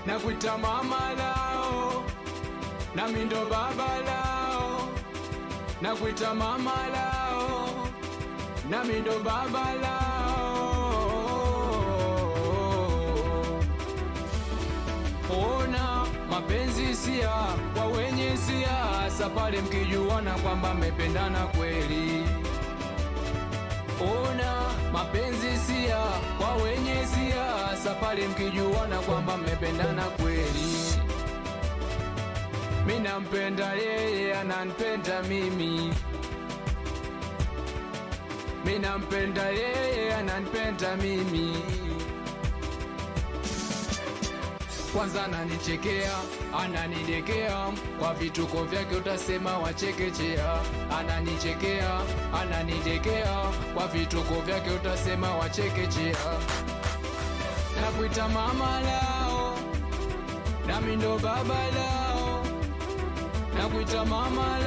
Nakuita mama lao, nami ndo baba lao. Nakuita mama lao, nami ndo baba lao. Ona mapenzi sia kwa wenye siasa, pale mkijuana kwamba mmependana kweli. Ona mapenzi sia kwa wenye siasa, pale mkijuana kwamba mmependana kweli. Mimi nampenda yeye, ananipenda mimi. Mimi nampenda yeye, ananipenda mimi. Kwanza ananichekea, ananidekea, kwa vituko vyake utasema wachekechea. Ananichekea, ananidekea, kwa vituko vyake utasema wachekechea. Nakuita mama lao, nami ndo baba lao. Nakuita mama lao.